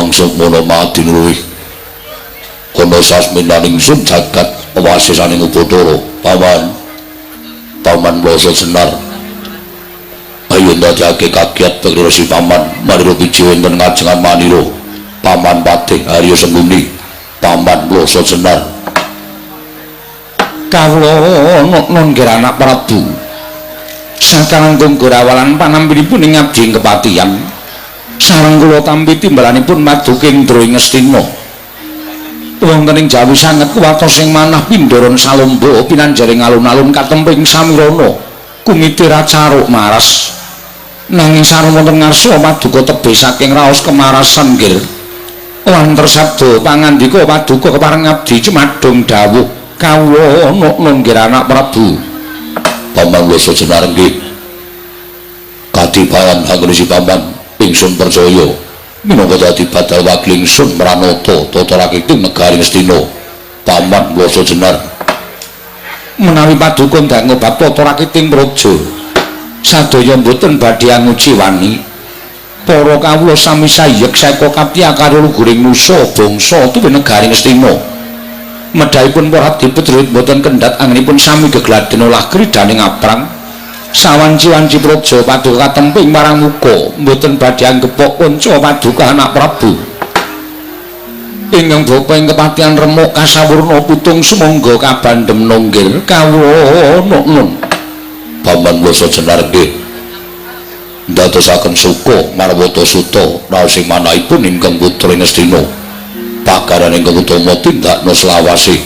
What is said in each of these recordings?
Wangsul mono madin luwih ana sasminaning sun jagat wasisaning Upacara. Paman, Paman Basa Jenar, ayo ndadekake kagiat pekira si Paman Manira biji wonten ngajengan Manira. Paman Patih Arya Sengkuni, Paman Basa Jenar. Kawula nun nggih anak Prabu. Sakalangkung gorawalan panampinipun ing abdi kepatihan. Sareng kula tampi timbalanipun Madukendra ing Ngastina. Wonten ing Jawi sanget kuwatos ing manah pindharan salomba pinanjaring alun-alun katemping samirana kumiti racaruk maras. Nanging sareng wonten ngarsa paduka tebih saking raos kemarasan nggih. Wanter sabda pangandika paduka kepareng abdi cumadung dawuh kawula nun nggih anak Prabu. Paman Basa Jenar nggih. Katibayan anggone Paman ingsun percaya minangka dadi badal wakil ingsun mranata tata rakiting negari Ngastina. Paman Basa Jenar. Menawi paduka ndangu bab tata rakiting praja sadaya mboten badhe anguciwani. Para kawula sami sayek seka kaptiya karo luguring nusa bangsa tuwin negari Ngastina. Medhahipun para abdi prajurit mboten kendhat anggenipun sami gegladen olah kridaning aprang. Sawanci-wanci praja paduka katemping marang muka mboten badhe anggepok kanca paduka anak Prabu. Ingkang bapa ing kepatihan remuk kasawurna putung sumangga kabandhem nunggir kawula nun. Paman Basa Jenar nggih. Ndadosaken suka marwata suta raos ing manahipun ingkang putra ing Ngastina. Pagaran ingkang utama tindakna selawase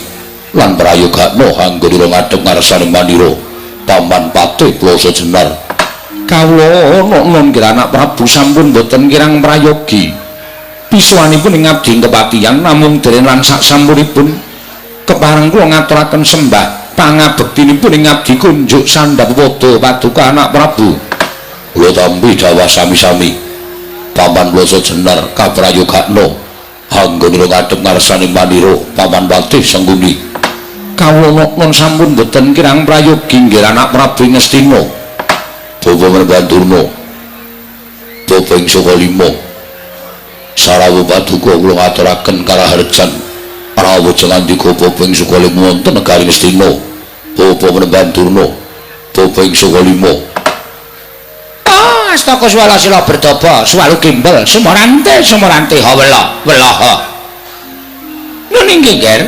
lan prayogakna anggonira ngadhep ngarsaning Manira. Paman Patih Basa Jenar. Kawula nun nggih anak Prabu sampun boten kirang prayogi. Pisuwanipun ing abdi kepatihan namung deren lan sak sampunipun kepareng kula ngaturaken sembah pangabektinipun ing abdi kunjuk sandhap pada paduka anak Prabu. Kula tampi dawuh sami-sami. Paman Basa Jenar kaprayogakna anggonira ngadhep ngarsaning Manira. Paman Patih Sengkuni. Kawula nun sampun boten kirang prayogi nggih anak Prabu Ngastina. Bapa Merbandurna, bapa ing saka lima sarawuh paduka kula ngaturaken karaharjan rawuh jengandika bapa ing saka lima wonten negari Ngastina. Bapa Merbandurna, bapa ing saka lima. Ah, astaka swala sila berdaba swalu gembel sumorante sumorante hawela welaha. Nun inggih nger.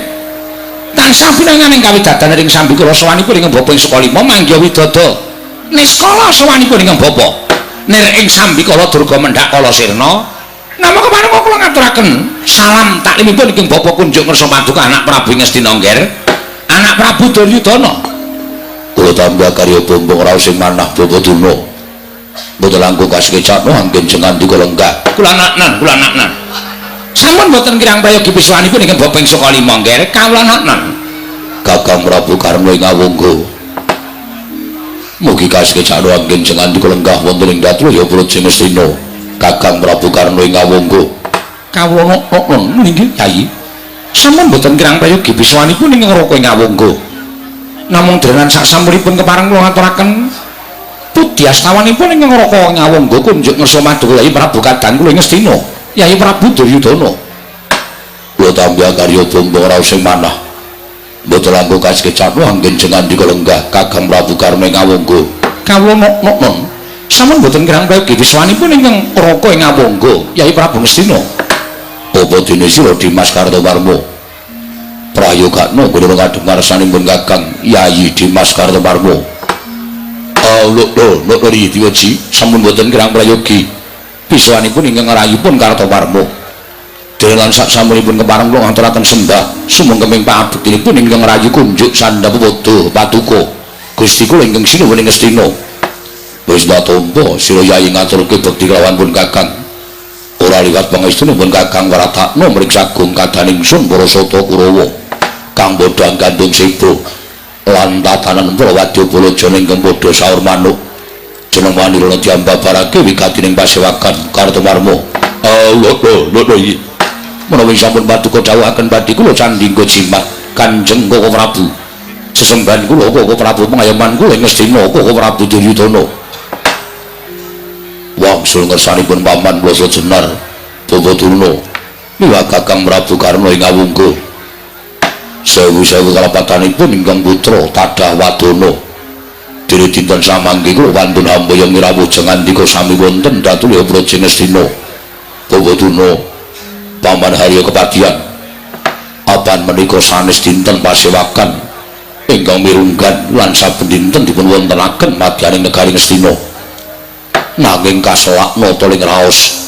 Tansah pinanganing kawidadan ring sambikala sowanipun ing bapa ing saka lima manggiha widodo. Niskala sowanipun ing bapa nir ing sambikala durga mendhak kala sirna. Namung kepareng kula ngaturaken salam taklimipun ing bapa kunjuk ngersa paduka anak Prabu Ngastina ngger. Anak Prabu Duryudana. Kula tambah karya bombong raos ing manah bapa Durna. Mboten langkung kasekecakno anggen jengandika lenggah. Kula naknan, kula naknan. Sampun mboten kirang prayogi pisuwanipun ing bapa ing saka lima ngger. Kawula naknan. Kakang Prabu Karna ing Awangga. Mugi kasekecakno anggen jengandika lenggah wonten ing Datraya Praja Ngastina. Kakang Prabu Karna ing Awangga. Kawula naknan inggih Kyai. Sampun mboten kirang prayogi pisuwanipun ing Raka ing Awangga. Namung drenan sak sampunipun kepareng kula ngaturaken pudiastawanipun ing Raka ing Awangga kunjuk ngersa maduka Yai Prabu kadang kula ing Ngastina. Yai Prabu Duryudana. Kula tampi karya bombong raos ing manah. Mboten langkung kasekecakno anggen jengandika lenggah Kakang Prabu Karna ing Awangga. Kawula naknan sampun mboten kirang prayogi pisuwanipun ingkang Raka ing Awangga Yai Prabu Ngastina. Apa dene sira Dimas Kartomarma? Prayogakna kula ngadhep ngarsanipun Kakang Yayi Dimas Kartomarma. Lho lho lho Diwaji sampun mboten kirang prayogi pisuwanipun ingkang rayipun Kartomarma. Dene lan sak sampunipun kepareng kula ngaturaken sembah sumengkeming pangabektinipun ingkang rayi kunjuk sandhap pada paduka Gusti kula ingkang sinuwun ing Ngastina. Wis tak tampa sira Yayi ngaturke bekti kelawan pun Kakang. Ora liwat pangestunipun Kakang waratakna mring sagung kadaning sun para sata Kurawa kang padha gandung seba lan tatanan para wadyabala jana ingkang padha saur manuk. Jeneng Manira diambabarake wigatining pasewakan Kartomarma. Lho lho lho iki. Menawi sampun paduka dawuhaken badhe kula candhingga jimat Kanjeng Koko Prabu. Sesembahan kula Koko Prabu pengayoman kula ing Ngastina Koko Prabu Duryudana. Wangsul ngersanipun Paman Basa Jenar Bapa Durna. Miwah Kakang Prabu Karna ing awungga. Sewu-sewu kalepatanipun ingkang putra tadah wadana. Dene dinten samangke kula wantun hambaya ngrawuh jengandika sami wonten Datulya Praja Ngastina. Bawaduna Paman Harya Kepatihan. Apan menika sanes dinten pasewakan ingkang mirunggan lan saben dinten dipun wontenaken madyaning negari Ngastina. Nanging kaselakna toling raos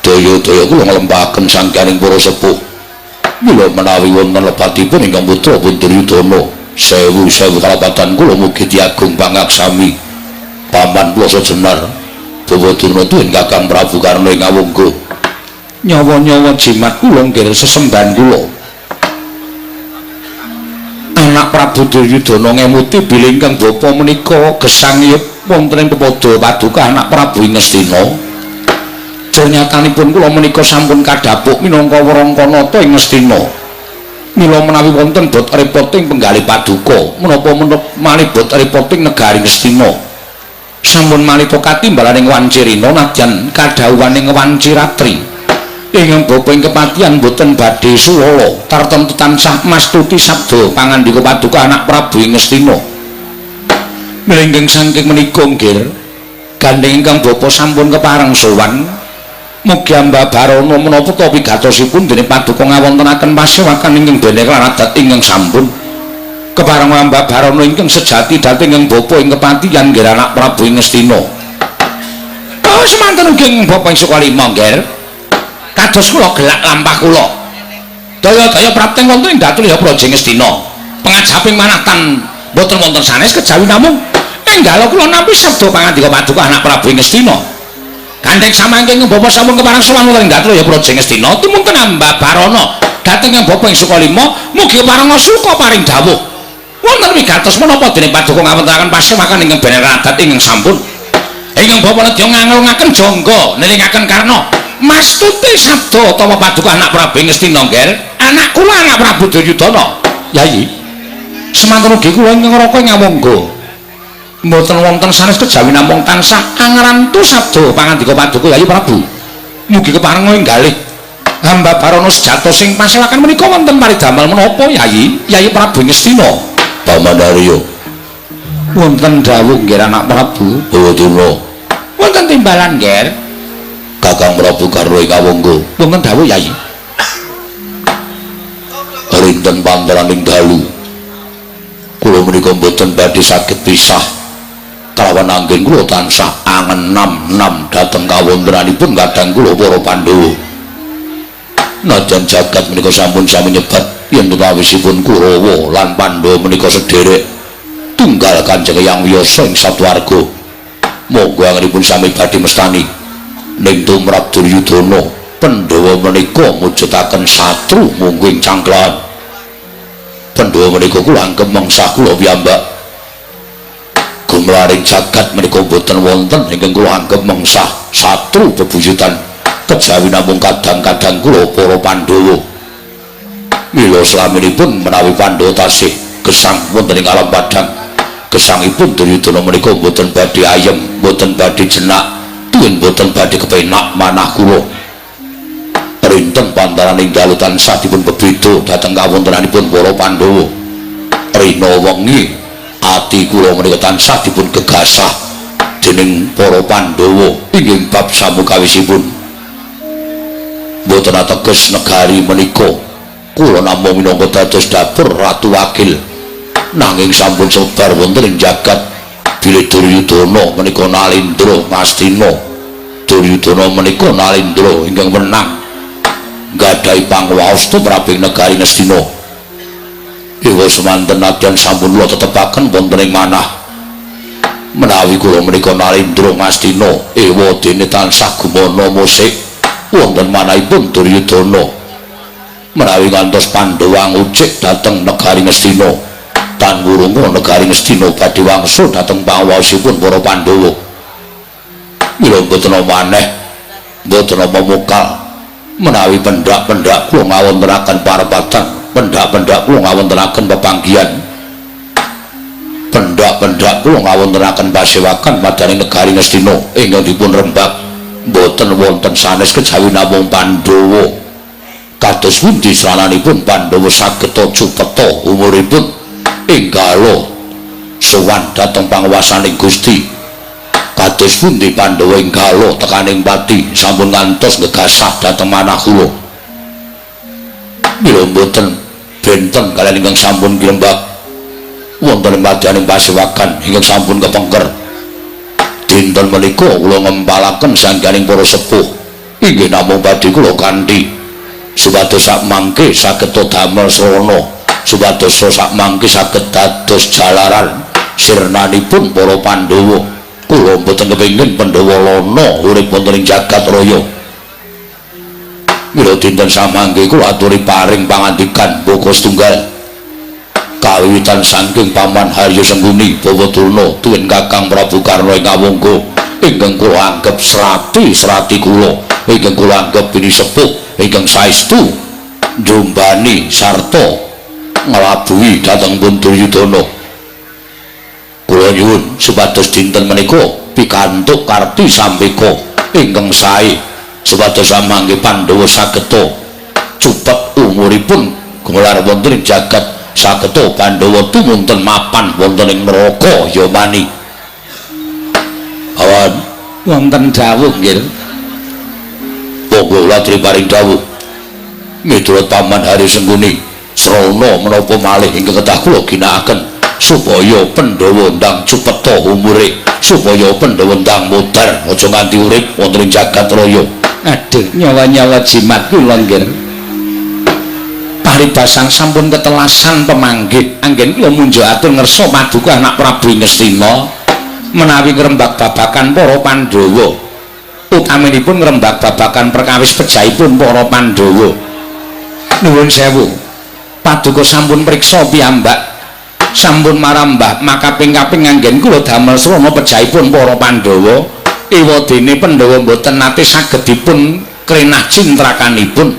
daya-daya kula nglempahaken sangganing para sepuh. Mila menawi wonten lepatipun ingkang putra pun Duryudana, sewu-sewu kalepatan kula mugi diagung pangaksami. Paman Plasa Jenar, Bawadurna tuwin Kakang Prabu Karna ing awungga. Nyawa-nyawa jimat kula nggih sesembahan kula. Anak Prabu Duryudana ngemuti bilih ingkang bapa menika gesang yep wonten ing pepada paduka anak Prabu ing Ngastina. Jernyatanipun kula menika sampun kadhapuk minangka warangkanata ing Ngastina. Mila menawi wonten bot repoting penggalih paduka, menapa malih bot repoting negari Ngastina. Sampun malita katimbalaning wancirina nadyan kadhawuhaning wanciratri. Ingkang bapa ing kepatihan boten badhe suwala, tartemtu tansah mastuti sabda pangandika paduka anak Prabu ing Ngastina. Mlengking saking menika nggih, gandheng ingkang bapa sampun kepareng sowan. Mugi Amba Barana menapa ta pigatosipun dene paduka ngawontenaken pasewakan ingkang bene lan adat ingkang sampun kepareng Amba Barana ingkang sejati dhateng ingkang bapa ing kepatihan nggih anak Prabu ing Ngastina. Oh, semanten ugi ing bapa ing Sukalima nggih. Kados kula gelak lampah kula. Daya-daya prapting wonten ing Datulya Praja Ngastina. Pengajaping manah tan boten wonten sanes kejawi namung enggalo kula nampi sabda pangandika paduka anak Prabu ing Ngastina. Gandheng samangke ing bapa sampun kepareng sowan wonten ing Datulya Praja Ngastina, tumunten Amba Barana dhateng ing bapa ing Sukalima, mugi kepareng suka paring dawuh. Wonten wigatos menapa dene paduka ngawontenaken pasewakan ingkang bener adat ingkang sampun. Ingkang bapa nedya ngangelungaken jangga nelingaken Karna. Mastuti sabda utawa paduka anak Prabu Ngastina nggih. Anak kula anak Prabu Duryudana. Yayi. Semanten ugi kula ingkang raka ing awangga. Mboten wonten sanes kejawi namung tansah angrantu sabda pangandika paduka Yayi Prabu. Mugi kepareng enggalih hamba Barana sejatos sing pasewakan menika wonten paridamel menapa Yayi? Yayi Prabu Ngastina. Paman Arya. Wonten dawuh nggih anak Prabu Bawaduna. Wonten timbalan nggih. Kakang Prabu Karna ing awangga. Wonten dawuh Yayi. Rinten panteraning dalu. Kula menika mboten badhe saged pisah kalawan anggen kula tansah angenam-nam dhateng kawontenanipun kadang kula para Pandhawa. Najan jagat menika sampun sami nyebat yen tutawisipun Kurawa lan Pandhawa menika sederek tunggal Kanjeng Hyang Wiyasa ing satuwarga. Monggo anggenipun sami badhe mestani ning tumrap Duryudana Pandhawa menika mujudaken satru munggu ing cangklahan. Pandhawa menika kula anggep mengsah kula piyambak. Gumlaring jagat menika boten wonten ingkang kula anggep mengsah satru bebuyutan kejawi namung kadang-kadang kula para Pandhawa. Mila slaminipun menawi Pandhawa tasih gesang wonten ing alam padhang, gesangipun Duryudana menika boten badhe ayem, boten badhe jenak, tuwin boten badhe kepenak manah kula. Rinten pantaraning dalu tansah dipun bebeda dhateng kawontenanipun para Pandhawa. Rina wengi ati kula menika tansah dipun gegasah dening para Pandhawa inggih bab samukawisipun. Boten ateges negari menika kula namung minangka dados dapur ratu wakil, nanging sampun sebar wonten ing jagat bilih Duryudana menika nalindra Ngastina. Duryudana menika nalindra ingkang menang nggadahi pangwaos tumraping negari Ngastina. Ewa semanten nadyan sampun kula tetepaken wonten ing manah menawi kula menika nalindra Ngastina, ewa dene tansah gumana musik wonten manahipun Duryudana. Menawi ngantos Pandhawa ngucik dhateng negari Ngastina, tan wurunga negari Ngastina badhe wangsul dhateng pangwaosipun para Pandhawa. Mila mboten maneh, mboten mukal menawi pendak-pendak kula ngawontenaken parepatan, pendak-pendak kula ngawontenaken pepanggihan, pendak-pendak kula ngawontenaken pasewakan madaning negari Ngastina ingkang dipun rembak mboten wonten sanes kejawi namung Pandhawa. Kados pundi srananipun Pandhawa saged cupeta umuripun enggala sowan dhateng panguwasaning Gusti? Kados pundi Pandhawa enggala tekaning pati sampun ngantos ngegasah dhateng manah kula? Mila mboten benten kaliyan ingkang sampun kilembak wonten madyaning pasewakan ingkang sampun kepengker. Dinten menika kula ngempalaken sangganing para sepuh inggih namung badhe kula kanthi supados sak mangke saged damel srana, supados sak mangke saged dados jalaran sirnanipun para Pandhawa. Kula mboten kepengin Pandhawa lana urip wonten ing jagat raya. Mila dinten samangke kula aturi paring pangandikan baka setunggal kawiwitan saking Paman Harya Sengkuni Bawa Durna tuwin Kakang Prabu Karna ing Awangga ingkang kula anggep srati-srati kula, ingkang kula anggep pinisepuh ingkang saestu njombani sarta nglabuhi dhateng pun Duryudana. Kula nyuwun supados dinten menika pikantuk karti sampeka ingkang sae supados samangke Pandhawa sageta cupet umuripun gumelar wonten ing jagat, sageta Pandhawa tumunten mapan wonten ing neraka Yamani. Awan wonten dawuh nggih. Monggo latri paring dawuh. Miturut Paman Harya Sengkuni, srana menapa malih ingkang kedah kula ginakaken supaya Pandhawa ndang cupeta umure, supaya Pandhawa ndang modar aja nganti urip wonten ing jagat raya. Aduh, nyawa-nyawa jimat kula nggih. Paribasan sampun ketelasan pemanggih, anggen kula munjuk atur ngersa paduka anak Prabu Ngastina menawi ngrembak babakan para Pandhawa. Utaminipun ngrembak babakan perkawis pejahipun para Pandhawa. Nuwun sewu, paduka sampun priksa piyambak, sampun marambah makaping-kaping anggen kula damel srana pejahipun para Pandhawa. Ewadene Pandhawa mboten nate saged dipun krenah cintrakanipun.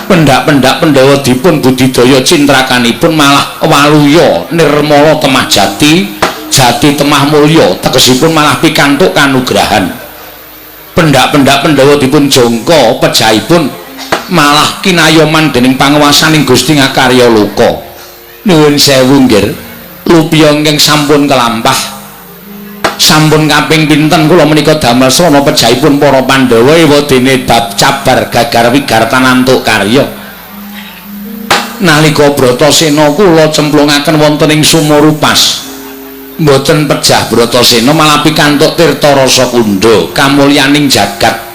Pendak-pendak Pandhawa dipun budidaya cintrakanipun malah waluya nirmala temah jati, jati temah mulya, tegesipun malah pikantuk kanugrahan. Pendak-pendak Pandhawa dipun jangka pejahipun malah kinayoman dening panguwasaning Gusti Ngakarya Loka. Nuwun sewu nggih, lupiya ingkang sampun kelampah, sampun kaping pinten kula menika damel srana pejahipun para Pandhawa ewadene bab cabar gagar wigartan antuk karya. Nalika Bratasena kula cemplungaken wonten ing sumur upas, mboten pejah Bratasena malah pikantuk tirta rasa kundha kamulyaning jagat.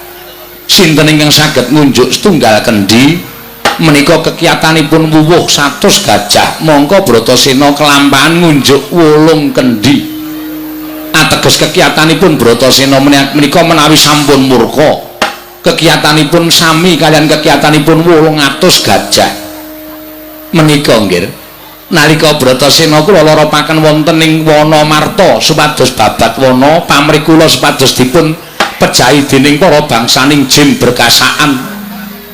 Sinten ingkang saged ngunjuk setunggal kendi menika kekiyatanipun wuwuh 100 gajah, mongko Bratasena kelampahan ngunjuk 8 kendi. Ateges kekiyatanipun Bratasena menika menawi sampun murka, kekiyatanipun sami kaliyan kekiyatanipun 800 gajah. Menika nggih, nalika Bratasena kula loropaken wonten ing wana Marta supados babat wana pamrih kula supados dipun pejahi dening para bangsaning jin berkasaan.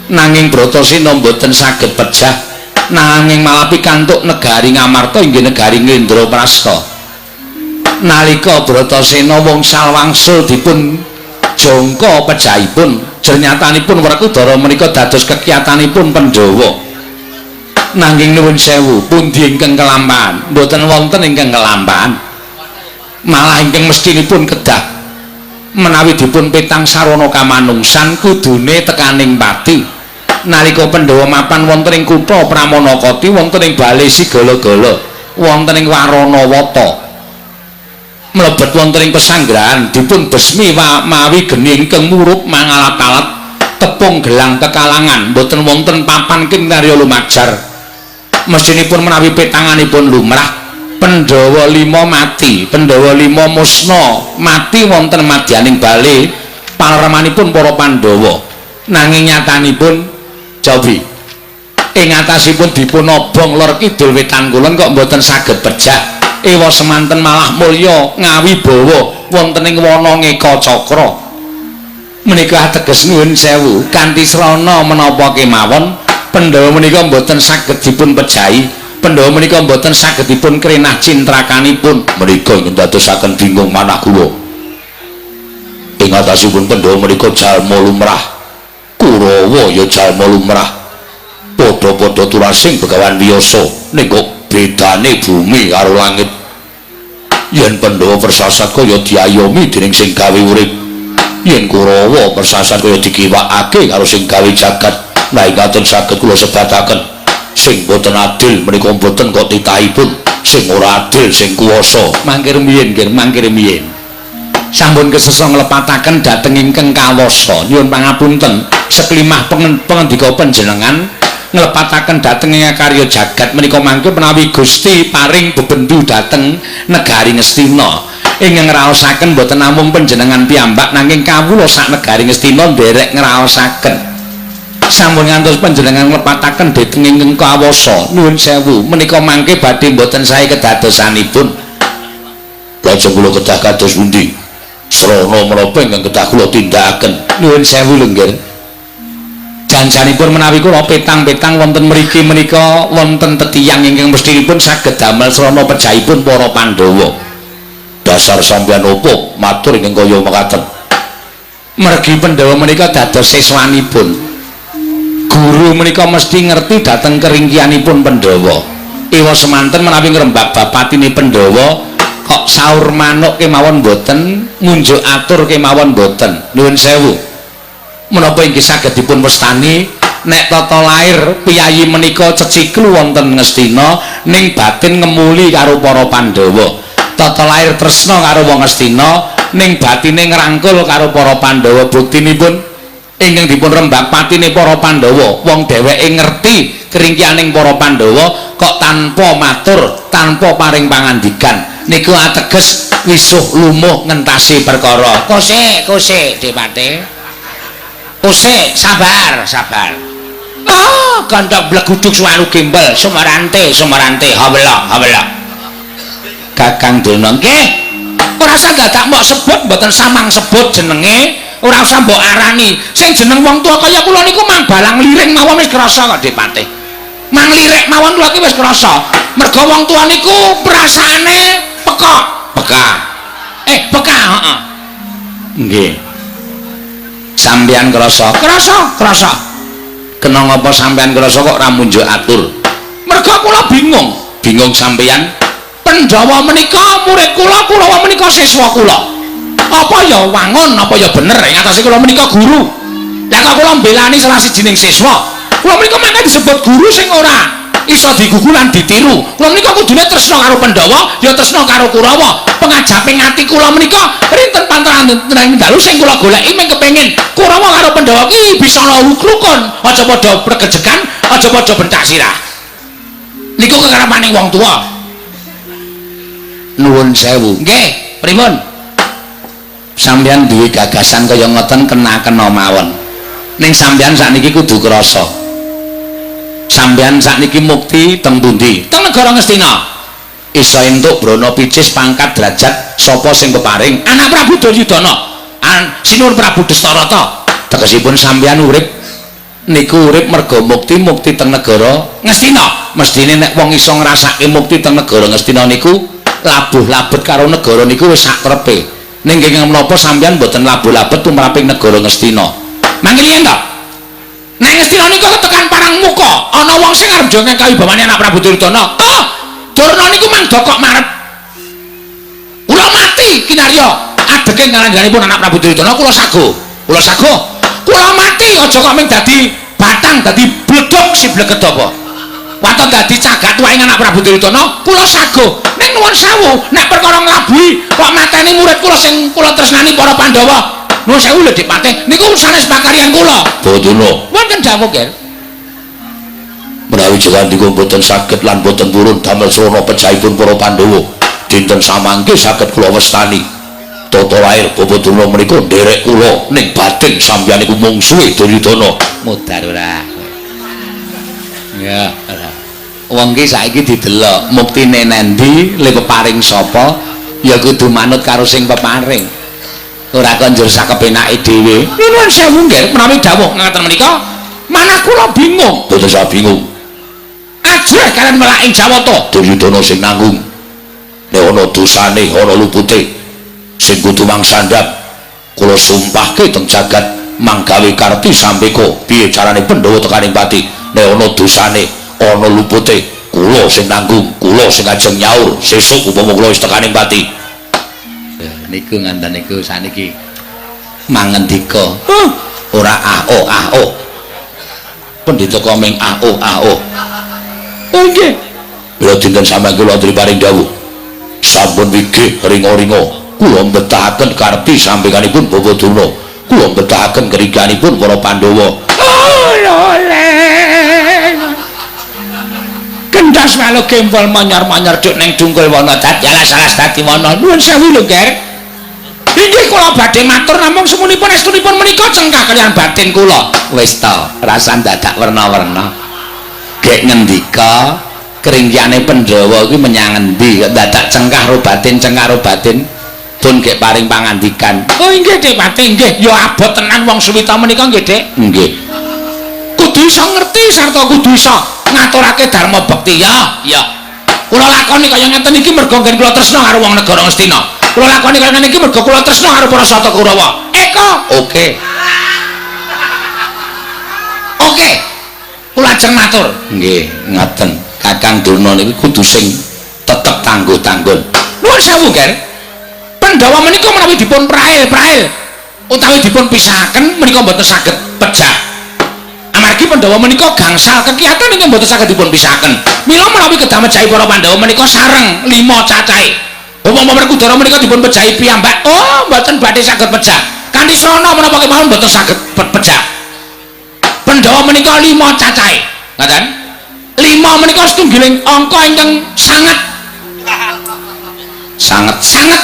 Nanging Bratasena mboten saged pejah, nanging malah pikantuk negari Ngamarta inggih negari Ngendraprasta. Nalika Bratasena wngsal wangsul dipun jangka pejahipun, jernyatanipun Werkudara menika dados kekiyatanipun Pandhawa. Nanging nuwun sewu, pundi ingkang kelampahan? Mboten wonten ingkang kelampahan. Malah ingkang mestinipun kedah menawi dipun petang sarana kamanungsan kudune tekaning pati. Nalika Pandhawa mapan wonten ing kutha Pramanakati, wonten ing bale Sigala-gala, wonten ing Waranawata, mlebet wonten ing pesanggrahan dipun besmi mawi geni ingkang murup mangalat-alat tepung gelang kekalangan, mboten wonten papan kinarya lumajar. Mestinipun menawi petanganipun lumrah, Pandhawa 5 mati, Pandhawa 5 musna mati wonten madyaning bale palermanipun para Pandhawa. Nanging nyatanipun jawi ing atasipun dipun obong lor kidul wetan kulon kok mboten saged pejah. Ewa semanten malah mulya ngawibawa wonten ing wana Ngeka Cakra. Menika ateges nuwun sewu, kanthi srana menapa kemawon Pandhawa menika mboten saged dipun pejahi, Pandhawa menika mboten saged dipun krenah cintrakanipun. Menika ingkang dadosaken bingung manah kula. Ing atasipun Pandhawa menika jalma lumrah, Kurawa ya jalma lumrah. Padha-padha turasing Begawan Wiyasa ning kok bedane bumi karo langit. Yen Pandhawa persasat kaya diayomi dening sing gawe urip, yen Kurawa persasat kaya dikiwakake karo sing gawe jagat. Nah ingkang saged kula sebataken, sing boten adil menika boten kok titahipun, sing ora adil sing kuwasa. Mangkir miyin nggih, mangkir miyin. Sampun kesesa nglepataken dhateng ingkang kawasa. Nyuwun pangapunten, seklimah pengendika panjenengan nglepataken dhateng ing karya jagat menika mangke menawi Gusti paring bebendu dhateng negari Ngastina. Ingkang ngraosaken boten namung panjenengan piyambak nanging kawula sak negari Ngastina nderek ngraosaken. Sampun ngantos panjenengan nglepataken dhateng ingkang kawasa. Nuwun sewu, menika mangke badhe boten sae kedadosanipun. Lajeng kula kedah kados pundi? Srana menapa ingkang kedah kula tindakaken? Nuwun sewu lho nggih. Janjanipun menawi kula petang-petang wonten mriki menika wonten tetiyang ingkang mestinipun saged damel srana pejahipun para Pandhawa. Dasar sampeyan opo matur ingkang kaya mekaten? Mergi Pandhawa menika dados siswanipun. Guru menika mesti ngerti dhateng keringkianipun Pandhawa. Ewa semanten menawi ngrembak bapatine Pandhawa kok saur manuk kemawon boten, ngunjuk atur kemawon boten. Nuwun sewu. Menapa inggih saged dipun wastani nek tata lair piyayi menika ceciklu wonten Ngastina ning batin ngemuli karo para Pandhawa. Tata lair tresna karo wong Ngastina ning batine ngrangkul karo para Pandhawa. Buktinipun ingkang dipun rembak patine para Pandhawa, wong dheweke ngerti keringkianing para Pandhawa kok tanpa matur, tanpa paring pangandikan. Niku ateges wisuh lumuh ngentasi perkara. Kose, kose, Depate. Kose, sabar, sabar. Ah, gandhak bleguduk suwanu gembel, sumarante, sumarante, hawela, hawela. Kakang Durna, nggih. Ora usah dadak mbok sebut, mboten samang sebut jenenge, ora usah mbok arani. Sing jeneng wong tuwa kaya kula niku mang balang liring mawon wis krasa kok, Depate. Mang lirik mawon kula iki wis krasa. Mergo wong tuwa niku perasaane peka. Peka. Peka, heeh. Nggih. Sampeyan krasa? Krasa, krasa. Kena ngapa sampeyan krasa kok ora munjuk atur? Mergo kula bingung. Bingung sampeyan? Pandhawa menika murid kula, Kurawa menika siswa kula. Apa ya wangun, apa ya bener ing atase kula menika guru. Lah kok kula mbelani salah sijining siswa? Kula menika mangke disebut guru sing ora iso digugu lan ditiru. Kula menika kudune tresna karo Pandhawa, ya tresna karo Kurawa. Pengajaping ati kula menika rinten pantaran dalu sing kula goleki mung kepengin Kurawa karo Pandhawa ki bisa ana rukun, aja padha pregejegan, aja padha bentak sirah. Niku kekarepaning wong tuwa. Nuwun sewu. Nggih, pripun? Sampeyan duwe gagasan kaya ngoten kena-kena mawon. Ning sampeyan sakniki kudu krasa. Sampeyan sakniki mukti teng pundi? Teng negara Ngastina. Iso entuk brana picis pangkat derajat sapa sing peparing? Anak Prabu Duryudana. Sinuwun Prabu Dastarata. Tegesipun sampeyan urip niku urip merga mukti-mukti teng negara Ngastina. Mestine nek wong iso ngrasake mukti teng negara Ngastina niku labuh labet karo negara niku wis sak trepe. Ning kenging menapa sampeyan mboten labuh labet tumraping negara Ngastina? Mangke yen to. Nek Ngastina niku tekan parang muka, ana wong sing arep jongeng kawibawane anak Prabu Duryudana. Oh, Durna niku mang dokok marep. Kula mati kinarya adege ngaranjanipun anak Prabu Duryudana kula sago. Kula sago. Kula mati aja kok ming dadi batang, dadi bledhog si bleged apa. Waton dadi cagak tuwaing anak Prabu Duryudana, kula sago. Ning nuwun sewu, nek perkara nglabuhi kok mateni murid kula sing kula tresnani para Pandhawa. Nuwun sewu lho Dipate, niku sanes pakaryan kula. Boduna. Wonten dawuh, Ger. Menawi jegandika mboten saged lan mboten purun damel srana pejahipun para Pandhawa, dinten samangke saged kula wastani. Tata lair Bapak Durna menika nderek kula ning batin sampeyan iku mungsuhe Duryudana. Mudar ora. Ya, ora. Wong ki saiki didelok muktine nendi, le peparing sapa, ya kudu manut karo sing peparing. Ora kok njur sakepenake dhewe. Nuwun sewu nggih, menawi dawuh ngaten menika, manah kula bingung. Boten usah bingung. Ajrih kalian melak ing Jawata. Duryudana sing nanggung. Nek ana dosane, ana lupute, sing kudu mangsandhap. Kula sumpahke teng jagat Manggawe karti sampeka piye carane Pandhawa tekaning pati? Nek ana dosane, ana lupute, kula sing nanggung, kula sing ajeng nyaur sesuk upama kula wis tekaning pati. Niku nganten niku saniki mangendika. Ora ah oh ah oh. Pendhita komeng ah oh ah oh. Oh nggih. Mila dinten samangke kula aturi paring dawuh. Sampun wigih ringa-ringa kula mbetahaken karti sampekanipun Bapak Durna. Kula mbetahaken keriganipun para Pandhawa. Oh lho. Kendas walu gempol manyar-manyar duk ning dungkul wana dadi alas-alas dadi wana. Nuwun sewu lho, Ger. Inggih kula badhe matur namung semunipun estunipun menika cengkah kaliyan batin kula. Wis ta, rasan dadak werna-werna. Gek ngendika kringkiyane Pandhawa kuwi menyang endi kok dadak cengkah ro batin, cengkah ro batin. Pun gek paring pangandikan. Oh inggih Dik Pati, nggih. Ya abot tenan wong suwita menika nggih, Dik. Nggih. Kudu iso ngerti sarta kudu iso ngaturake dharma bekti ya. Ya. Kula lakoni kaya ngeten iki mergo nggen kula tresna karo wong negara Ngastina. Kula lakoni kaya ngene iki mergo kula tresna karo para Sata Kurawa. Eko, oke. Oke. Kula ajeng matur. Nggih, ngaten. Kakang Durna niku kudu sing tetep tangguh-tanggun. Nuwun sewu, Ger. Pandhawa menika menawi dipun prail-prail utawi dipun pisahaken menika mboten saged pejah. Amargi Pandhawa menika gangsal kekiatan ingkang mboten saged dipun pisahaken. Mila menawi kedah mejahi para Pandhawa menika sareng 5 cacahe. Upama Werkudara menika dipun pejahi piyambak, oh mboten badhe saged pejah. Kanthi srana menapa kemawon mboten saged pejah. Pandhawa menika 5 cacahe. Ngaten? 5 menika setunggiling angka ingkang sanget sanget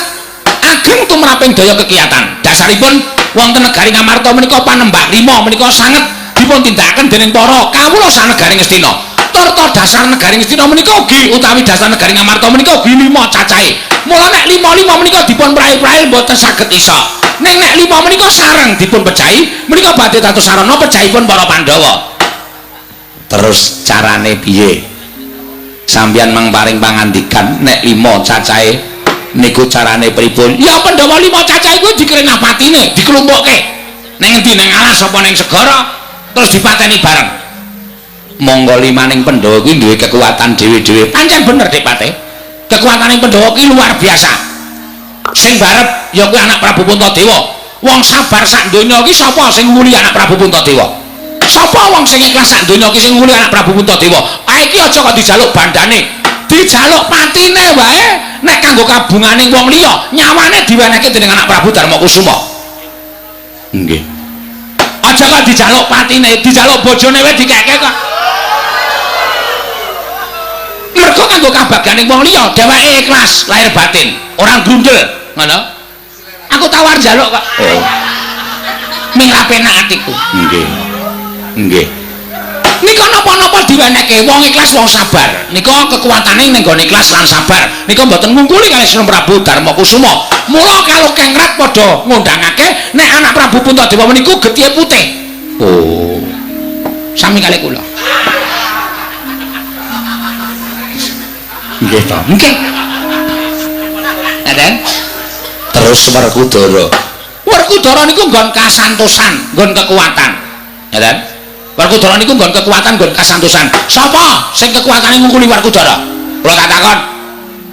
ageng tumraping daya kekiatan. Dasaripun wonten negari Ngamarta menika panembah 5 menika sanget dipun tindakaken dening para kawula sanegari Ngastina. Turta dasar negari Ngastina menika ugi utawi dasar negari Ngamarta menika ugi 5 cacahe. Mula nek 5-5 menika dipun prail-prail mboten saged isa. Ning nek 5 menika sareng dipun pejahi menika badhe dados sarana pejahipun para Pandhawa. Terus carane piye? Sampeyan mang paring pangandikan nek 5 cacahe niku carane pripun? Ya Pandhawa 5 cacahe kuwi dikrenah patine, diklumpukke. Ning endi, ning alas apa ning segara, terus dipateni bareng. Monggo limaning Pandhawa kuwi duwe kekuatan dhewe-dhewe. Pancen bener Dik Pate. Kekuatane Pandhawa kuwi luar biasa. Sing barep ya kuwi anak Prabu Puntadewa. Wong sabar sak donya iki sapa sing nguli anak Prabu Puntadewa? Sapa wong sing ikhlas sak donya iki sing nguli anak Prabu Puntadewa? Ah iki aja kok dijaluk bandane, dijaluk patine wae. Nek kanggo kabungane wong liya, nyawane diwenehke dening anak Prabu Darmakusuma. Nggih. Aja kok dijaluk patine, dijaluk bojone wae dikeke kok. Mergo kanggo kabagyane wong liya, dheweke ikhlas lahir batin, ora grundel, ngono. Aku tawar njaluk kok. Oh. Ming ra penak atiku. Nggih. Nggih. Nika napa-napa diwenehke wong ikhlas wong sabar. Nika kekuatane ning gone ikhlas lan sabar. Nika mboten ngungkuli kalih Sri Prabu Darmakusuma. Mula kalokengrat padha ngundangake nek anak Prabu Puntadewa meniku getihe putih. Oh. Sami kalih kula. Nggih to. Nggih. Ngaten. Terus Werkudara. Werkudara niku nggon kasantosan, nggon kekuatan. Ngaten. Werkudara niku nggon kekuatan, nggon kasantosan. Sapa sing kekuatane ngungkuli Werkudara? Kula tak takon.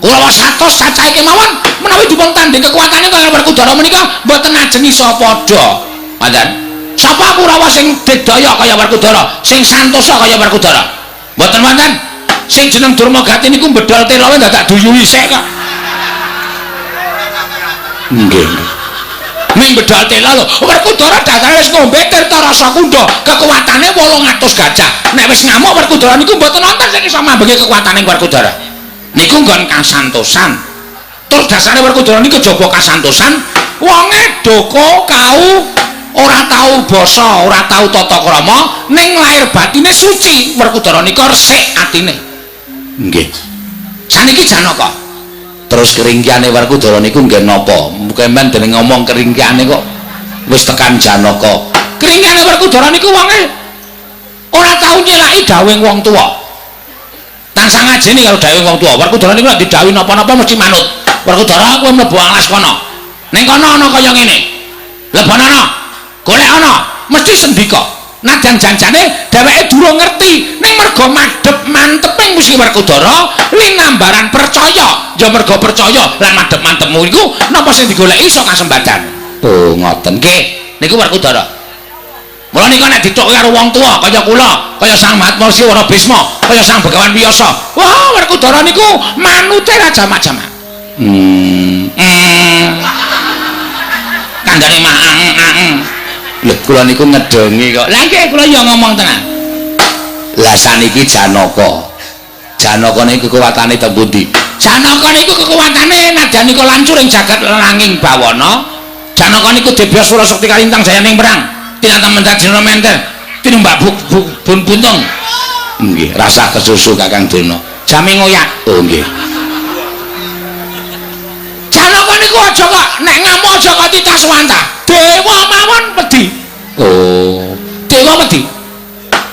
Kula 100 cacahe kemawon menawi dipun tanding kekuatane kaya Werkudara menika mboten ajeng iso padha. Ngaten. Sapa Kurawa sing digdaya kaya Werkudara, sing santosa kaya Werkudara? Mboten wonten. Sing jeneng Durmagati niku bedol telowe dadak duyuhi sik kok. Nggih. Ming bedol tela lho. Werkudara dasare wis ngombe tirta rasa kunda, kekuatane 800 gajah. Nek wis ngamuk Werkudara niku mboten wonten sing iso mambengi kekuatane Werkudara. Niku nggon kasantosan. Tur dasare Werkudara niku kejaba kasantosan, wonge doko kau ora tau basa, ora tau tata krama, ning lahir batine suci. Werkudara nika resik atine. Nggih. Saniki Janaka. Terus keringkiane Werkudara niku nggih napa? Mukemen dening ngomong keringkiane kok wis tekan Janaka. Keringkiane Werkudara niku wonge ora tau nyelaki dawuhing wong tuwa. Tansah ngajeni karo dawuhing wong tuwa. Werkudara niku nek didhawuhi napa-napa mesti manut. Werkudara kowe mlebu alas kono. Ning kono ana kaya ngene. Lebonono. Golek ana. mesti sendika. Najan janjane dheweke durung ngerti, ning mergo madhep manteping Gusti Werkudara linambaran percaya. Ya mergo percaya lan madhep mantepmu iku napa sing digoleki iso kasembadan. Oh, ngoten nggih. Niku Werkudara. Mula nika nek dithokke karo wong tuwa kaya kula, kaya Sang Mahatma Rsi Wara Bisma, kaya Sang Begawan Wiyasa. Wah, Werkudara niku manute ra jamak-jamak. Kandhane mah ang. Lho, kula niku ngedongi kok. Lah nggih, kula ya ngomong tenan. Lah saniki Janaka. Janaka niku kekuwatane teng pundi? Janaka niku kekuwatane nadyan nika lancur ing jagat langing bawana. Janaka niku debya sura sekti kalintang jayaning perang. Tinatang mendat jena menter. Tinumbak bun buntung. Nggih, rasah kesusu Kakang Durna. Jame ngoyak. Oh nggih. Janaka niku aja kok nek ngamuk aja kok titah suwantah. Dewa mawon wedi. Oh, dewa wedi.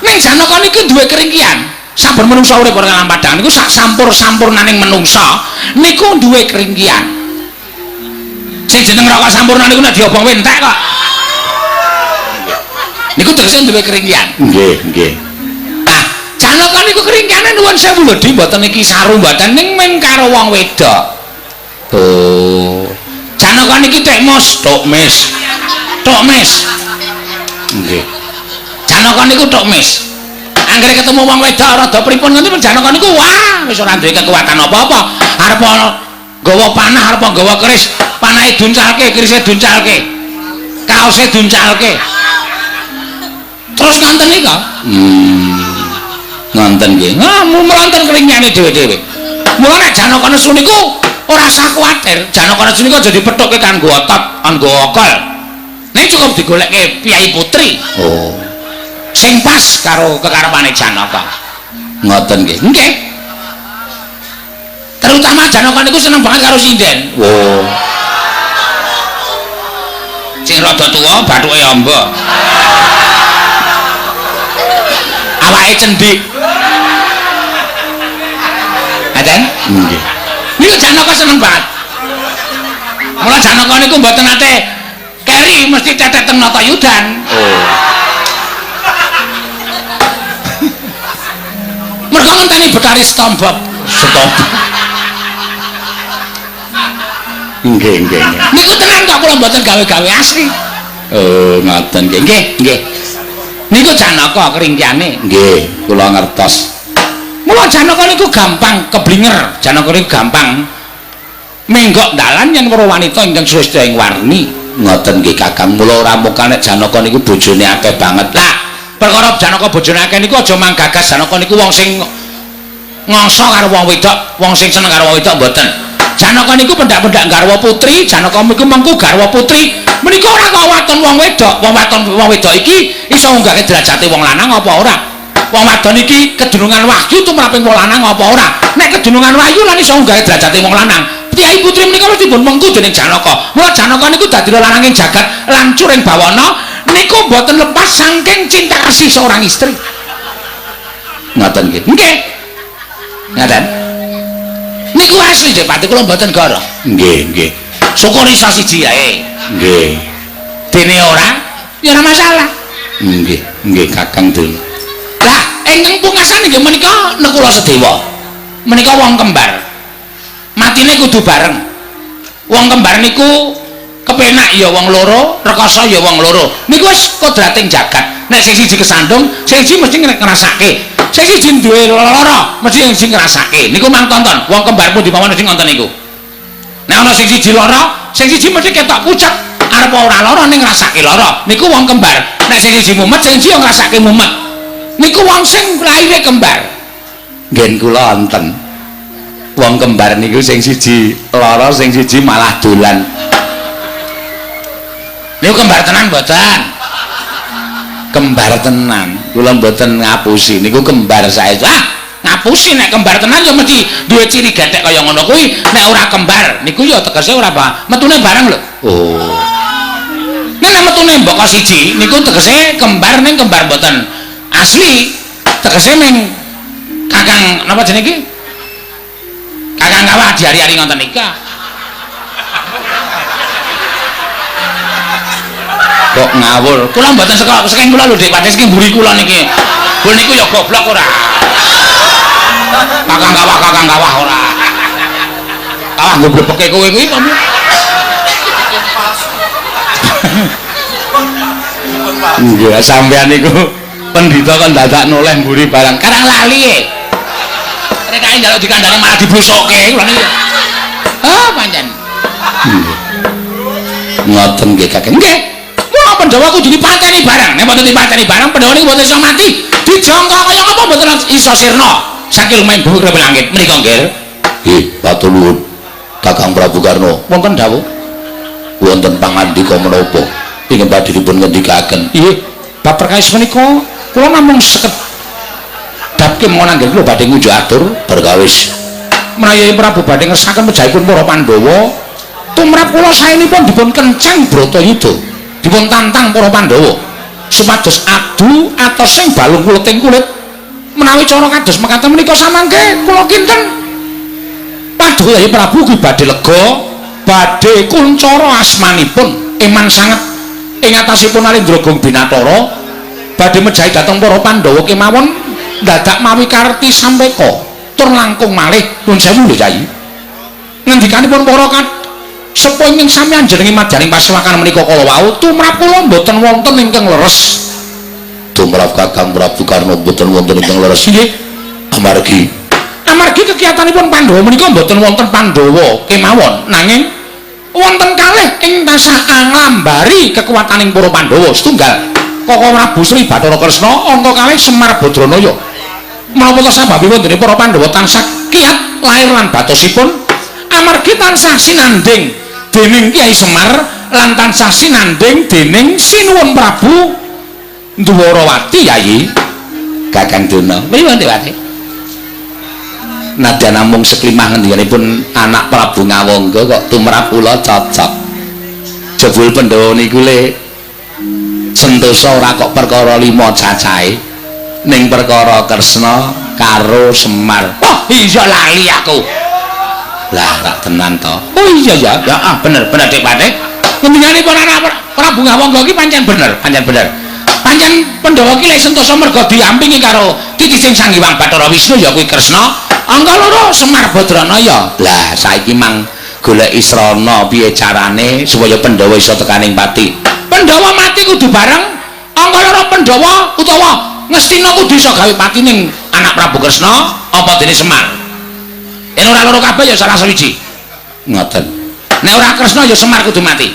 Ning Janaka niku duwe keringkian. Saben menungsa urip ora alam padang niku sak sampur-sampurnaning menungsa niku duwe keringkian. Sing jeneng rokok sampurna niku nek diobong entek kok. Niku tegese duwe keringkian. Nggih, nggih. Nah, Janaka niku keringkiane nuwun sewu lho, Di, mboten iki saru mboten ning men karo wong wedok. Oh. Janaka niki tekmos, tokmes. Tokmes. Nggih. Janaka niku tokmes. Anggere ketemu wong wedok rada pripun ngoten Janaka niku wah wis ora duwe kekuatan apa-apa. Arep nggawa panah, arep nggawa keris, panahe duncalke, kerise duncalke. Kaose duncalke. Terus ngonten nika. Ngonten nggih. Nah, mlonten keringane dhewe-dhewe. Mula nek Janaka nesu niku ora usah kuwatir. Janaka nesu niku aja dipethukke kanggo otot, kanggo okol. Ning cukup digolekke piyai putri. Oh. Sing pas karo kekarepane Janaka. Ngoten nggih. Nggih. Terutama Janaka niku seneng banget karo sinden. Oh. Sing rada tuwa bathuke amba. Awake cendik. Ngaten? Nggih. Niku Janaka seneng banget. Mula Janaka niku mboten nate keri mesti tetet teng Natayudan. Oh. Mergo ngenteni Betari Stombok. Stombok. Nggih, nggih. Niku tenan kok kula mboten gawe-gawe asli. Oh, ngoten nggih. Nggih, nggih. Niku Janaka keringkiane. Nggih, kula ngertos. Mula Janaka niku gampang keblinger, Janaka niku gampang menggok dalan yen weruh wanita ingkang sresta ing warni. Ngoten nggih Kakang, mula ora mukane Janaka niku bojone akeh banget. Lah, perkara Janaka bojone akeh niku aja manggagas Janaka niku wong sing ngangsa karo wong wedok, wong sing seneng karo wong wedok mboten. Janaka niku pendak-pendak garwa putri, Janaka niku mengku garwa putri. Menika ora kok waton wong wedok, wong waton wong wedok iki iso ngunggahke derajate wong lanang apa ora? Wong wadon iki kedunungan wahyu tumraping wong lanang apa ora? Nek kedunungan wahyu lan iso ngunggahke derajate wong lanang. Piyai putri menika mesti dipun mengku dening Janaka. Mula Janaka niku dadi lananging jagat lancur ing bawana niku mboten lepas saking cinta kasih seorang istri. Ngoten nggih. Nggih. Ngaten. Niku asli nggih Pati kula mboten goro. Nggih, nggih. Syukur iso siji ae. Nggih. Dene ora ya ora masalah. Nggih, nggih Kakang Durna. Lah, ingkang pungkasan nggih menika Nekula Sedewa. Menika wong kembar. Matine kudu bareng. Wong kembar niku kepenak ya wong loro, rekoso ya wong loro. Niku wis kodrating jagat. Nek sing siji kesandung, sing siji mesti ngrasake. Sing siji duwe lara, mesti sing siji ngrasake. Niku mang tonton, wong kembar pundi mawon mesti ngoten niku. Nek ana sing siji lara, sing siji mesti ketok pucet. Arep ora lara ning ngrasake lara. Niku wong kembar. Nek sing siji mumet, sing siji yo ngrasake mumet. Niku wong sing laire kembar. Ngen kula wonten. Wong kembar niku sing siji lara, sing siji malah dolan. Niku kembar tenan mboten? Kembar tenan. Kula mboten ngapusi. Niku kembar saestu. Ah, ngapusi nek kembar tenan ya mesti duwe ciri gethek kaya ngono kuwi. Nek ora kembar niku ya tegese ora apa. Metune bareng lho. Oh. Nek metune mbaka siji niku tegese kembar ning kembar mboten asli. Tegese ning Kakang napa jenenge iki? Kakang kawah diari-ari ngoten nika. Kok ngawur. Kula mboten saka saking kula lho Dik Pati, saking mburi kula niki. Bul niku ya goblok ora. Kakang kawah, kakang kawah ora. Kawah goblokake kowe kuwi apa? Nggih, sampean niku pendhita kon dadak noleh mburi barang. Karang lali e. Rekake njaluk dikandhani malah diblusukke kula niku. Ah, pancen. Nggih. Ngoten nggih Kakang. Nggih. Mula Pandhawa kudu dipateni barang. Nek mboten dipateni barang, Pandhawa niku mboten iso mati. Dijangka kaya apa mboten iso sirna. Saking lumayan bumi krepel langit menika nggih. Nggih, matur nuwun. Kakang Prabu Karna, wonten dawuh. Wonten pangandika menapa ingkang badhe dipun ngendikaken? Nggih, bab perkawis menika kula namung sekedhap kemawon anggen kula badhe ngunjuk atur perkawis. Menawi Prabu badhe ngersakaken pejahipun para Pandhawa, tumrap kula saenipun dipun kencang Bratayuda, dipun tantang para Pandhawa supados adu atos sing balung kuleting kulit. Menawi cara kados mekaten menika samangke kula kinten paduka Yayi Prabu ki badhe lega, badhe kuncara asmanipun eman sanget ing atasipun Alindra Gong Binatara, badhe mejahi dhateng para Pandhawa kemawon dadak mawi karti sampeka tur langkung malih. Nuwun sewu lho Yayi, ngendikanipun para sepuh ingkang sami anjenengi madyaning pasewakan menika kala wau, tumrap kula mboten wonten ingkang leres. Tumrap Kakang Prabu Karna mboten wonten ingkang leres? Nggih. Amargi? Amargi kekiyatanipun Pandhawa menika mboten wonten Pandhawa kemawon, nanging wonten kalih ing tansah nglambari kekuwataning para Pandhawa. Setunggal Koko Prabu Sri Bathara Kresna, angka kalih Semar Badranaya. Menapa ta sababipun dene para Pandhawa tansah kiat lair lan batosipun? Amargi tansah sinandhing dening Kyai Semar lan tansah sinandhing dening Sinuwun Prabu Ndwarawati. Yayi Kakang Duna, pripun Dewati? Nadyan namung seklimah ngendikanipun anak Prabu Ngawangga kok tumrap kula cocok. Jebul Pandhawa niku le sentosa ora kok perkara lima cacahe, ning perkara Kresna karo Semar. Wah, iya lali aku. Lah rak tenan to. Oh iya ya, ya ah, bener bener Dik Patih. Ngendikanipun anak Prabu Ngawangga iki pancen bener, pancen bener. Pancen Pandhawa ki lek sentosa merga diampingi karo titising Sang Hyang Bathara Wisnu ya kuwi Kresna, angka loro Semar Badranaya. Lah saiki mang golek srana piye carane supaya Pandhawa iso tekaning pati. Pandhawa mati kudu bareng, angka loro Pandhawa utawa Ngastina kudu iso gawe pati ning anak Prabu Kresna apa dene Semar. Yen ora loro kabeh ya salah sawiji. Ngoten. Nek ora Kresna ya Semar kudu mati.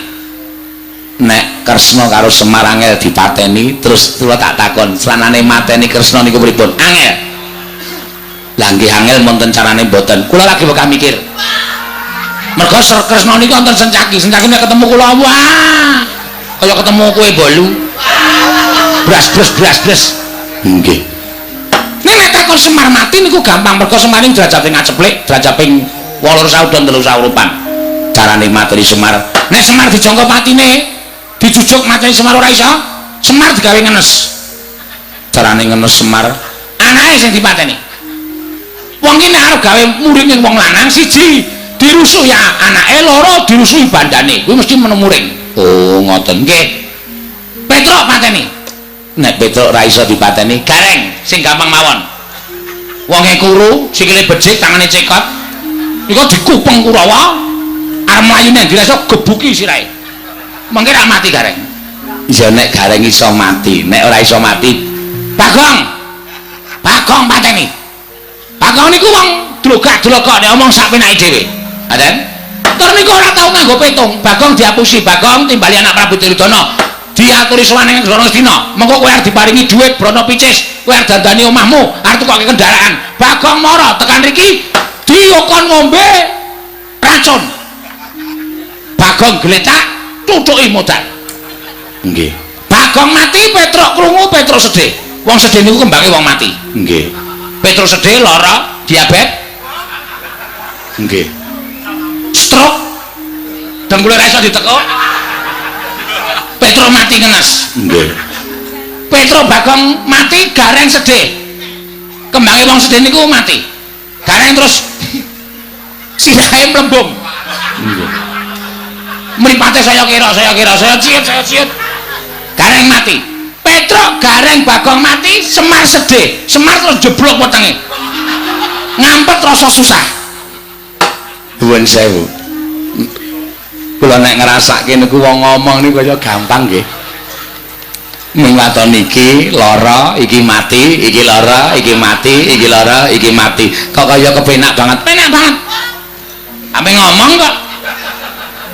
Nek Kresna karo Semar angel dipateni, terus kula tak takon, sranane mateni Kresna niku pripun? Angel. Lah nggih angel wonten carane mboten? Kula lagi wegah mikir. Mergo Kresna niku wonten sencaki, sencaki nek ketemu kula wah kaya ketemu kue bolu. Bras bres bras bres. Nggih. Nek nek takon Semar mati niku gampang, mergo Semar ning derajate ngaceplik, derajat ping 8 saudon 3 saurupan. Carane mateni Semar, nek Semar dijangka patine, dijujuk mateni Semar ora iso, Semar digawe ngenes. Carane ngenes Semar, anake sing dipateni. Wong ki nek arep gawe muring ning wong lanang siji dirusuh ya anake, loro dirusuhi bandane, kuwi mesti menemuring. Oh ngoten. Nggih. Petruk pateni. Nek Petruk ora iso dipateni, Gareng sing gampang mawon. Wonge kuru, sikile becik, tangane cekot. Iku dikupeng Kurawa, arep mlayu nang ndi iso gebuki sirahe. Mengke ra mati Gareng. Ya nek Gareng iso mati, nek ora iso mati Bagong. Bagong pateni. Bagong niku wong dlogak-dlogok nek omong sak penake dhewe. Ngaten? Tur niku ora tau nganggo petung. Bagong diapusi, Bagong timbali anak Prabu Duryudana. Diaturi sowan ing Ngastina. Mengko kowe arep diparingi dhuwit brana picis, kowe arep dandani omahmu, arep tukoke kendaraan. Bagong mara tekan riki diokon ngombe racun. Bagong gletak, tutuki modal. Nggih. Bagong mati, Petruk krungu, Petruk sedih. Wong sedih niku kembange wong mati. Nggih. Petruk sedih, lara, diabetes. Nggih. Stroke. Dengkule ra iso ditekuk. Petruk mati ngenes. Nggih. Petruk Bagong mati, Gareng sedih. Kembange wong sedih niku mati. Gareng terus sirahe mlembung. Nggih. Mripate saya kira, saya kira, saya ciut, saya ciut. Gareng mati. Petruk Gareng Bagong mati, Semar sedih. Semar terus jeblok wetenge. Ngampet rasa susah. Nuwun sewu. Kula nek ngrasake niku wong ngomong niku kaya gampang nggih. Ming waton iki lara, iki mati, iki lara, iki mati, iki lara, iki mati. Kok kaya kepenak banget. Penak banget. Ame ngomong kok.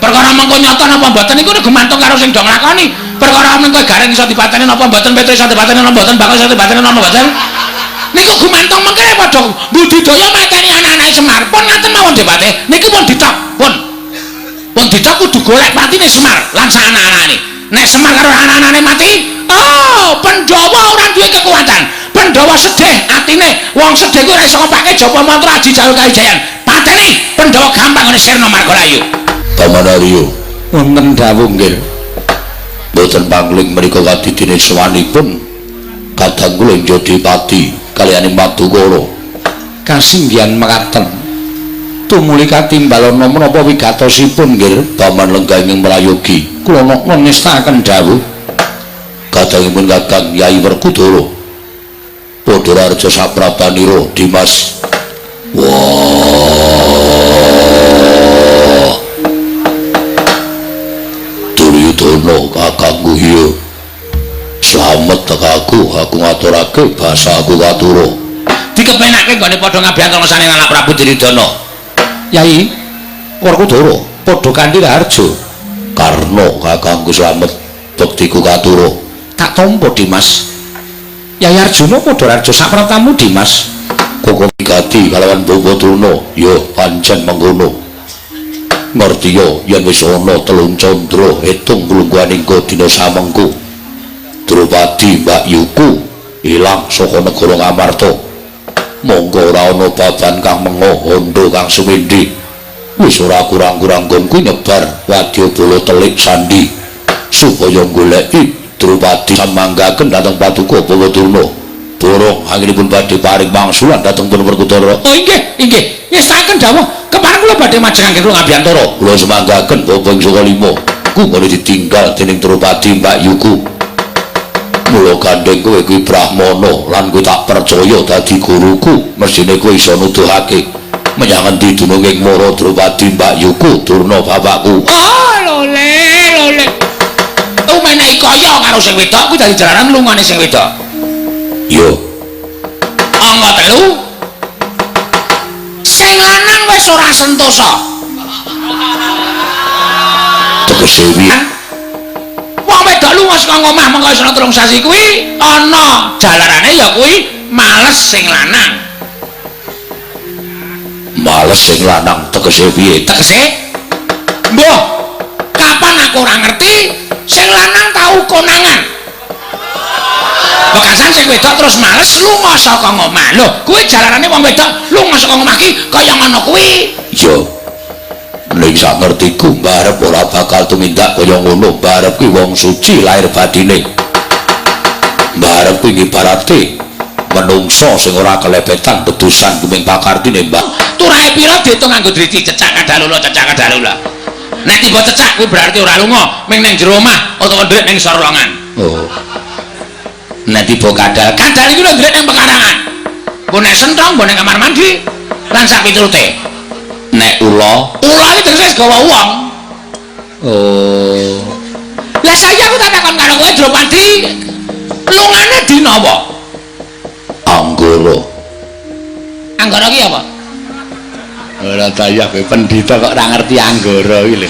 Perkara mengko nyata napa mboten iku gumantung karo sing do nglakoni. Perkara mengko Gareng iso dipateni napa mboten, Petruk iso dipateni napa mboten, Bagong iso dipateni napa mboten. Niku gumantung mengke padha budidaya mateni anak-anake Semar. Pun ngaten mawon debate. Niku pun ditok, pun. Pun ditok kudu golek patine Semar lan sak anak-anake. Nek Semar karo anak-anake mati, oh, Pandhawa ora duwe kekuatan. Pandhawa sedih atine. Wong sedih kuwi ora iso ngopake japa mantra aji jalur kawijayan. Pateni Pandhawa gampang ngene sirna margalayu. Paman Arya, Wonten dawuh nggih. Mboten pangling menika kadidine sowanipun kadang kula Jodipati kaliyane Madukara. Kasinggihan mekaten. Tumuli katimbalana menapa wigatosipun nggih? Paman lenggah ing mrayogi. Kula nokno ngestakaken dawuh. Kadangipun Kakang Yai Werkudara. Padha raja saprabanira Dimas. Wah. Duryudana kakangku iya. Slamet tekaku, aku ngaturake basa aku katura. Dikepenake nggone padha ngabiyantara sane anak Prabu Duryudana. Yai Werkudara padha kanthi raharja. Karna kakangku slamet bektiku katura. Tak tampa Dimas. Yai Arjuna padha raharja sapratamu Dimas. Koko wigati kalawan Bapak Drona, ya pancen mengkono. Ngertiya yen wis ana telung candra etung lungguhaning dina samengko. Drupadi Mbak Yuku ilang saka negara Ngamarta. Monggo ora ana baban kang mengo hondo kang sumindi. Wis ora kurang-kurang nggonku nyebar wadyabala telik sandi supaya goleki Drupadi samanggaken dhateng paduka Bapak Drona. Borong anggenipun badhe paring wangsulan dhateng pun Werkudara. Oh inggih, inggih. Ngestakaken dawuh. Kepareng kula badhe majengaken kula ngabiyantara. Kula semanggaken bapa ing saka lima. Ku ngono ditinggal dening Drupadi Mbak Yuku. Mula gandeng kowe kuwi Brahmana lan kowe tak percaya dadi guruku, mesthine kowe iso nuduhake menyang endi dununging mara Drupadi Mbak Yuku Durna bapakku. Oh, lole, lole. Umenehi kaya karo sing wedok kuwi dadi jalaran lungane sing wedok. Yo. Angka 3. Sing lanang wis ora sentosa. Tegese piye? Wong wedok lunga saka omah mengko iso 3 sasi kuwi ana jalarane ya kuwi males sing lanang. Males sing lanang tegese piye? Tegese mbuh kapan aku ora ngerti sing lanang tau konangan. Bekasan sing wedok terus males lunga saka omah. Lho, kuwi jalarane wong wedok lunga saka omah ki kaya ngono kuwi. Iya. Ning sak ngertiku mbarep ora bakal tumindak kaya ngono. Mbarep kuwi wong suci lahir batine. Mbarep kuwi ibarate menungso sing ora kelebetan bedusan kuming pakartine, Mbak. Turahe pira diitung nganggo driji cecak kadalula, cecak kadalula. Nek tiba cecak kuwi berarti ora lunga, ming ning jero omah utawa ndrek ning sorlongan. Oh. Nek tiba kadal, kadal iku lho ndrek ning pekarangan. Mbok nek senthong, mbok ning kamar mandi lan sak piturute. Nek ula, ula iki tegese gawa wong. Oh. Lah saiki aku tak takon karo kowe Drupadi, lungane dina apa? Anggara. Anggara ki apa? Ora tayah kowe pendhita kok ora ngerti anggara iki lho.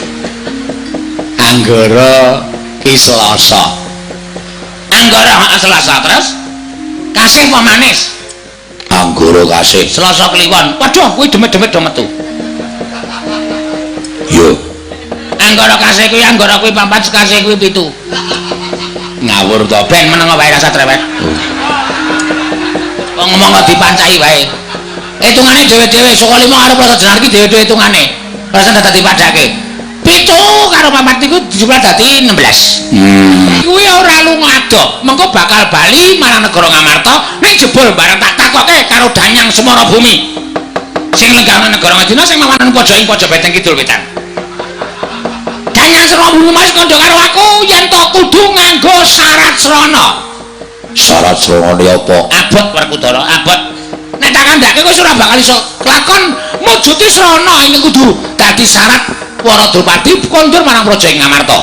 Anggara ki Selasa. Anggara heeh Selasa terus kasih apa manis? Anggara kasih. Selasa kliwon. Waduh kuwi demet-demet do metu. Yo. Anggara kasih kuwi anggara kuwi papat kasih kuwi 7. Ngawur to ben meneng wae rasa trewet. Wong ngomong kok dipancahi wae. Hitungane dhewe-dhewe saka 5 karo Prasa Jenar ki dhewe-dhewe hitungane. Prasa dadi padhake. 7 karo 4 iku dijumlah dadi 16. Kuwi ora lunga adoh, mengko bakal bali marang negara Ngamarta ning jebul bareng tak takoke karo Danyang Semara Bumi. Sing lenggah nang negara Ngastina sing mawanan pojok ing pojok beteng kidul wetan. Danyang Srana Bumi Mas kandha karo aku yen to kudu nganggo syarat srana. Syarat sranane apa? Abot Werkudara, abot. Nek tak kandhake kowe ora bakal iso lakon mujuti srana ingkang kudu dadi syarat para Drupadi kondur marang Praja ing Ngamarta.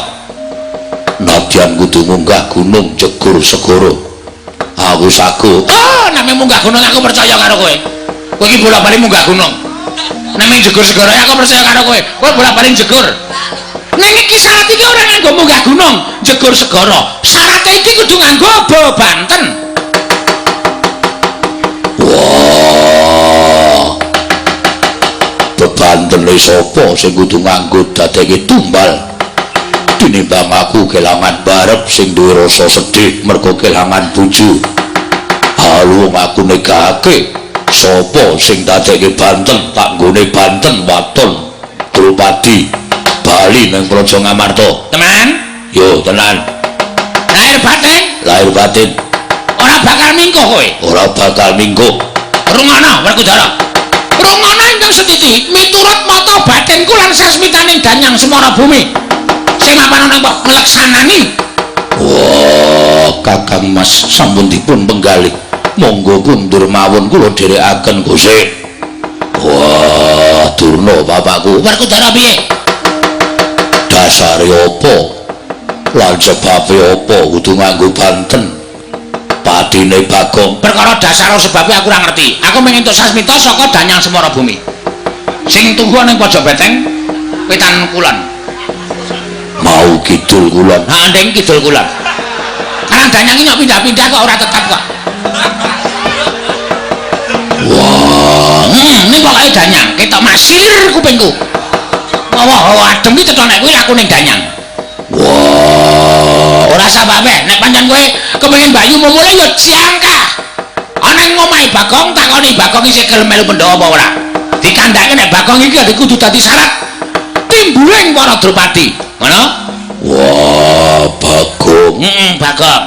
Nadyan kudu munggah gunung jegur segara. Aku sago. Oh, nek munggah gunung aku percaya karo kowe. Kowe iki bola-bali munggah gunung. Nek jegur segara aku percaya karo kowe. Kowe bola-bali jegur. Ning iki syarat iki ora nganggo munggah gunung, jegur segara. Syarat iki kudu nganggo bebanten. Wah. Bebantene sapa sing kudu nganggo dadeke tumbal? Tinimbang aku kelangan barep sing duwe rasa sedih mergo kelangan bojo. Halu aku negahake sapa sing dadeke banten tak nggone banten waton Drupadi bali nang Praja Ngamarta. Tenan? Yo tenan. Lahir batin? Lahir batin. Ora bakal mingkuh kowe. Ora bakal mingkuh. Rungono Werkudara. Rungono ingkang setiti miturut mata batinku lan sasmitaning Danyang Semara Bumi. Sing mapan ana kok ngleksanani. Wah, Kakang Mas sampun dipun penggalih. Monggo kundur mawon kula dherekaken Gusti. Wah, Durna bapakku. Werkudara piye? Dasare apa? Lan sebabe apa kudu nganggo banten? Patine Bagong. Perkara dasar sebabe aku ora ngerti. Aku mung entuk sasmita saka Danyang Semara Bumi. Sing tunggu ana ing pojok beteng wetan kulon. Mau kidul kulon. Ha, ndeng kidul kulon. Karang Danyang iki nyok pindah-pindah kok ora tetap kok. Wah, ning pokoke Danyang ketok masir kupingku. Wah, adem iki cetha nek kuwi lakune Danyang. Wah, ora sababe nek pancen kowe kepengin Bayu mumule ya jangkah. Ana ing omahe Bagong takoni Bagong isih gelem melu Pandhawa apa ora. Dikandhake nek Bagong iki kudu dadi syarat timbuling para Drupadi. Ngono? Wah, Bagong. Heeh, Bagong.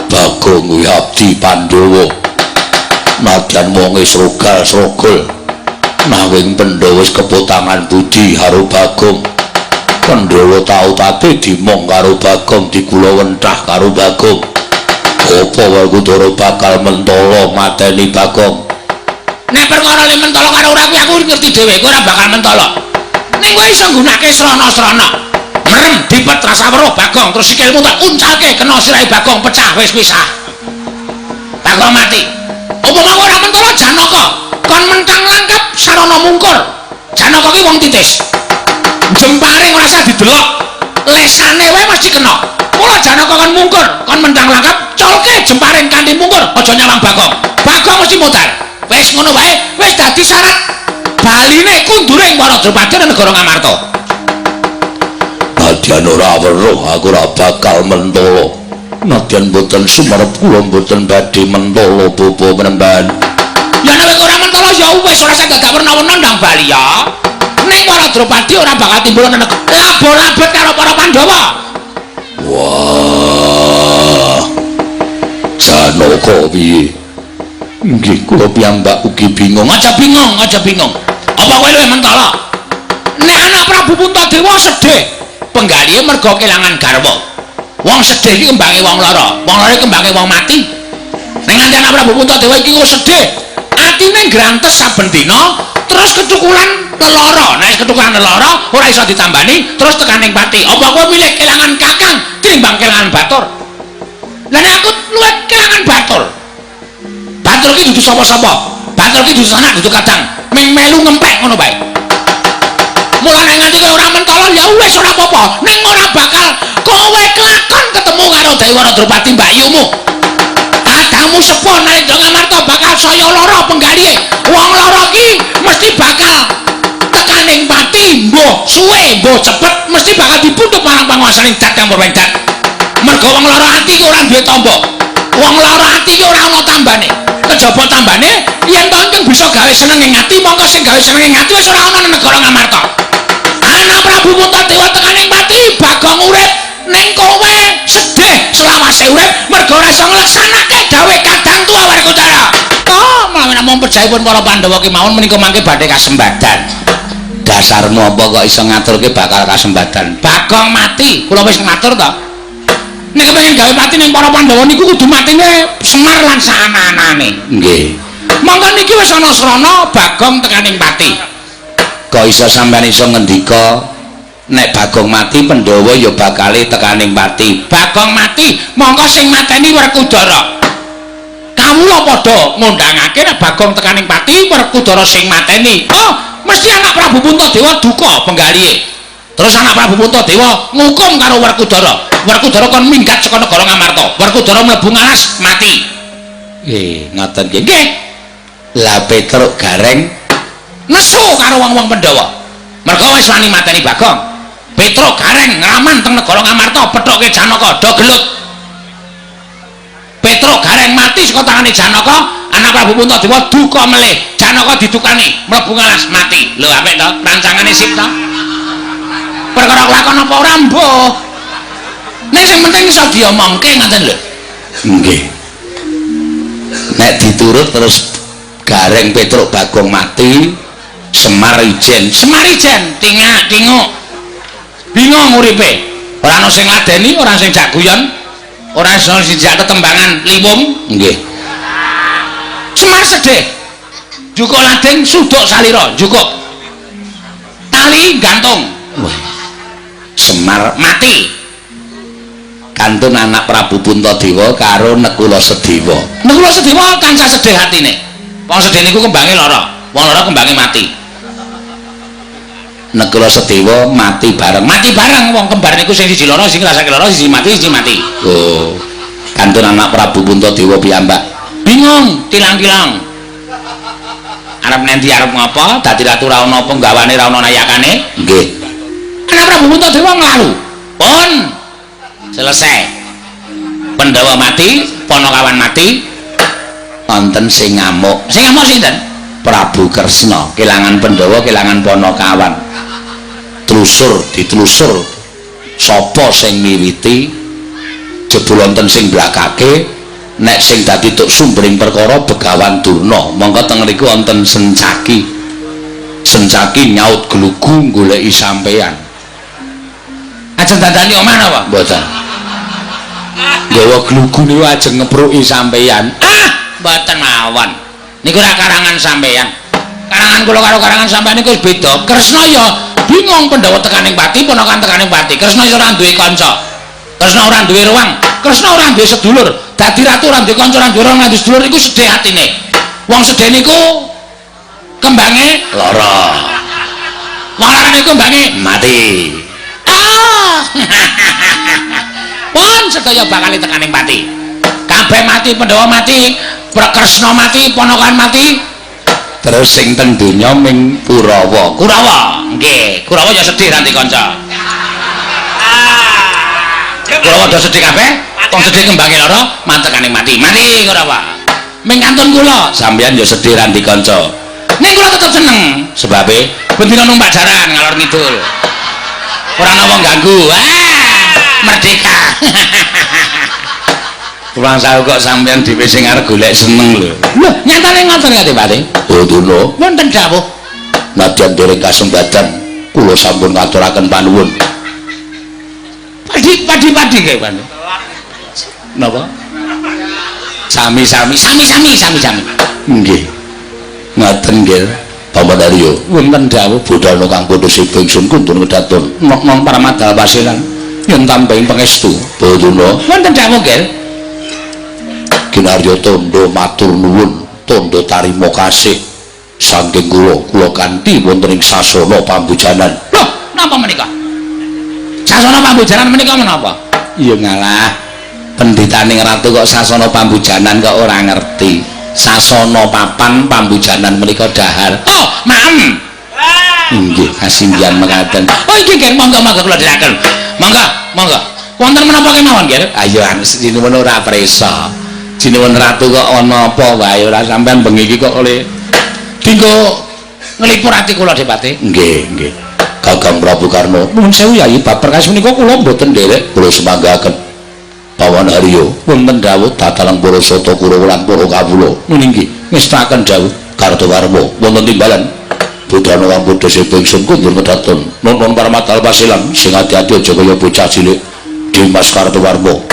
Bagong kuwi abdi Pandhawa. Nadyan wonge srogal-srogol. Nanging Pandhawa wis kepotangan budi karo Bagong. Pandhawa tau tate dimong karo Bagong, digula wentah karo Bagong. Apa Werkudara bakal mentala mateni Bagong? Nek perkara le mentala karo ora kuwi aku ngerti dhewe, kowe ora bakal mentala. Ning kowe iso nggunakake srana-srana. Merem dipet rasa weruh Bagong, terus sikilmu tak uncalke kena sirahe Bagong pecah wis kuwi sah. Bagong mati. Upama ora mentala Janaka kon mentang langkap sarana mungkur. Janaka ki wong titis. Jemparing ora usah didelok, lesane wae mesti kena. Mula Janaka kon mungkur, kon mentang langkap, colke jemparing kanthi mungkur, aja nyawang Bagong. Bagong mesti modar. Wis ngono wae, wis dadi syarat baline kunduring para Drupadi nang negara Ngamarta. Nadyan ora weruh aku ora bakal mentala. Nadyan mboten sumerep kula mboten badhe mentala bapa penemban. Ya nek ora mentala ya wis ora usah dadak werna-werna ndang bali ya. Ning para Drupadi ora bakal timbul nang labo-labet karo para Pandhawa. Wah. Janaka piye? Nggih, kula piyambak ugi bingung. Aja bingung, aja bingung. Apa kowe luwih mentala? Nek anak Prabu Puntadewa sedih, penggalihe mergo kelangan garwa. Wong sedih iki kembange wong lara, wong lara kembange wong mati. Ning nganti anak Prabu Puntadewa iki kok sedih, atine ngrantes saben dina, terus kecukulan lelara. Nek kecukulan lelara ora iso ditambani, terus tekaning pati. Apa kowe milih kelangan kakang tinimbang kelangan batur? Lah nek aku luwih kelangan batur. Batur iki dudu sapa-sapa. Batur iki dudu sanak, dudu kadang. Ming melu ngempek ngono bae. Mulane nganti kowe ora mentala ya wis ora apa-apa. Ning ora bakal kowe kelakon ketemu karo Dewa Drupadi mbakyumu. Kadangmu sepuh nalika Ngamarta bakal saya lara penggalihe. Wong lara iki mesti bakal tekaning pati, mbuh suwe mbuh cepet mesti bakal dipundhut marang panguwasaning Dadang Purwengdat. Mergo wong lara ati iki ora duwe tamba. Wong lara ati iki ora ana tambane. Kejaba tambane yen to ingkang bisa gawe seneng ing ati, mongko sing gawe seneng ing ati wis ora ana nang negara Ngamarta. Anak Prabu Puntadewa tekaning pati, Bagong urip ning kowe sedih selawase urip mergo ora iso ngleksanake dawuh kadang tuwa Werkudara. Oh, menawi namung pejahipun para Pandhawa kemawon menika mangke badhe kasembadan. Dasarmu apa kok iso ngaturke bakal kasembadan? Bagong mati, kula wis ngatur to. Nek kepengin gawe pati ning para Pandhawa niku kudu matine Semar lan saana-anane. Nggih. Mongko niki wis ana srana Bagong tekaning pati. Kok iso sampeyan iso ngendika nek Bagong mati Pandhawa ya bakale tekaning pati. Bagong mati, mongko sing mateni Werkudara. Kawula padha ngundangake nek Bagong tekaning pati Werkudara sing mateni. Oh, mesti anak Prabu Puntadewa duka penggalihe. Terus anak Prabu Puntadewa ngukum karo Werkudara. Werkudara kon minggat saka negara Ngamarta. Werkudara mlebu ngalas mati. Nggih, ngoten nggih. Nggih. Lah Petruk Gareng nesu karo wong-wong Pandhawa. Mergo wis wani mateni Bagong. Petruk Gareng ngraman teng negara Ngamarta, pethoke Janaka do gelut. Petruk Gareng mati saka tangane Janaka, anak Prabu Puntadewa duka melih. Janaka didukani, mlebu ngalas mati. Lho apik to? Rancangane sip to? Perkara kelakon apa ora mbuh. Ning sing penting iso diomongke ngoten lho. Nggih. Nek diturut terus Gareng Petruk Bagong mati, Semar ijen. Semar ijen tingak-tinguk. Bingung uripe. Ora ana sing ngladeni, ora sing jak guyon, ora iso sing jak tetembangan liwung. Nggih. Semar sedih. Jukuk lading suduk salira, jukuk tali gantung. Wah. Semar mati. Kantun anak Prabu Puntadewa karo Nekula Sedewa. Nekula Sedewa tansah sedih hatine. Wong sedih niku kembange lara, wong lara kembange mati. Nekula Sedewa mati bareng. Mati bareng wong kembar niku sing siji lara, sing ngrasake lara, siji mati, siji mati. Oh. Kantun anak Prabu Puntadewa piyambak bingung, tilang-tilang. Arep nendi arep ngapa? Dadi ratu ra ono penggawane, ra ono nayakane. Nggih. Anak Prabu Puntadewa nglalu. Pun selesai. Pandhawa mati, Panakawan mati, wonten sing ngamuk. Sing ngamuk sinten? Prabu Kresna, kelangan Pandhawa, kelangan Panakawan. Tlusur, ditelusur sapa sing miwiti, jebul wonten sing blakake nek sing dadi tuk sumbering perkara Begawan Durna. Mongko teng mriku wonten Sencaki. Sencaki nyaut glugu goleki sampeyan. Ajeng dandani omah napa? Mboten. Nggawa glugu niku ajeng ngepruki sampeyan. Ah, mboten mawon. Niku ora karangan sampeyan. Karangan kula karo karangan sampeyan niku wis beda. Kresna ya bingung Pandhawa tekaning pati, Panakawan tekaning pati. Kresna ya ora duwe kanca. Kresna ora duwe ruang. Kresna ora duwe sedulur. Dadi ratu ora duwe kanca, ora duwe ruang, ora duwe sedulur iku sedih atine. Wong sedih niku kembange lara. Wong lara niku kembange mati. Ah. Pun sedaya bakal tekaning pati. Kabeh mati, Pandhawa mati, Kresna mati, Panakawan mati. Terus sing teng donya ming Kurawa. Kurawa, nggih. Kurawa ya sedih nanti kanca. Kurawa do sedih kabeh, wong sedih kembange lara, mantekaning mati. Mati Kurawa. Ming kantun kula, sampeyan ya sedih ranti kanca. Ning kula tetep seneng. Sebabe ben dina numpak jaran ngalor ngidul. Ora ana wong ganggu. Ah, merdeka. Kurang sahu kok sampeyan dhewe sing arep golek seneng lho. Lho, nyatane ngoten kate Pak. Oh, Durna. Wonten dawuh. Nadyan dereng kasembadan kula sampun ngaturaken panuwun. Padi padi padi kae, Pak. Napa? Sami-sami, sami-sami, sami-sami. Nggih. Ngaten nggih. Paman Arya, wonten dawuh budhana kang padha sibuk ingsun kundur kedaton nok-nok paramadal pasiran yen tambahi pangestu. Durna, wonten dawuh nggih. Kinarya tondo matur nuwun, tondo tarima kasih saking kula, kula kanthi wonten ing sasana pambujanan. Loh, napa menika? Sasana pambujanan menika menapa? Ya ngalah, pendhitaning ratu kok sasana pambujanan kok ora ngerti. Sasana papan pambujanan menika dahar. Oh, maem. Nggih, kasinggihan mekaten. Oh, iki nggih, monggo monggo kula dherekaken. Monggo, monggo. Wonten menapa kemawon, nggih? Ayo sinuwun ora prisa. Sinuwun ratu kok ana apa wae ora sampean bengi iki kok oleh dinggo nglipur ati kula Depati. Nggih, nggih. Kakang Prabu Karna, nuwun sewu Yayi, bab perkawis menika kula mboten nderek, kula semanggaken. Pawan Haryo, wonten dawuh tatalang para sata Kurawa lan para kawula. Nggih, ngestaken dawuh Kartowarma wonten timbalan. Budana kang bodho sepo ingsun kundur kedaton. Nuntun parmatal pasilan sing ati-ati aja kaya bocah cilik. Dimas Kartowarmo.